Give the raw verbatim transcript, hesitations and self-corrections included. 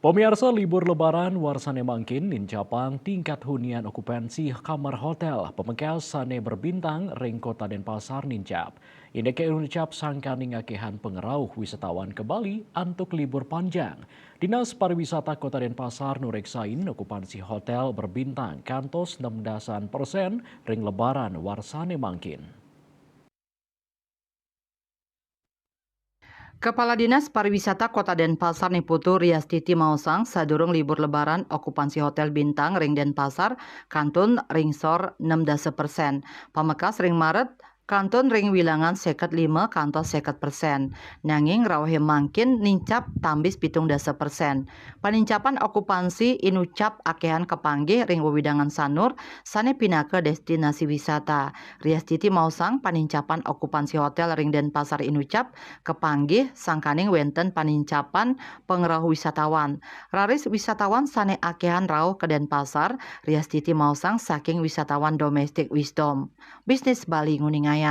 Pemirsa, libur Lebaran warsane mangkin nincapang tingkat hunian okupansi kamar hotel pamekas sane berbintang ring Kota Denpasar nincap. Indike nincap sangkaning akehan pangrauh wisatawan ke Bali antuk libur panjang. Dinas Pariwisata Kota Denpasar nureksain okupansi hotel berbintang kantos nem dasan persen ring Lebaran warsane mangkin. Kepala Dinas Pariwisata Kota Denpasar Niputu Riastiti maosang, sadurung libur Lebaran okupansi hotel bintang ring Denpasar kantun ring sor nem dasa persen. Pamekas ring Maret kantun ring wilangan seket lima kantos seket persen. Nanging rauhe mangkin nincap tambis pitung dasa persen. Panincapan okupansi inucap akehan kapanggih ring wewidangan Sanur sane pinaka destinasi wisata. Riastiti maosang, panincapan okupansi hotel ring Denpasar inucap kapanggih sangkaning wenten panincapan pangrauh wisatawan. Raris wisatawan sane akehan rauh ka Denpasar, Riastiti maosang, saking wisatawan domestik wisdom. Bisnis Bali nguningayang.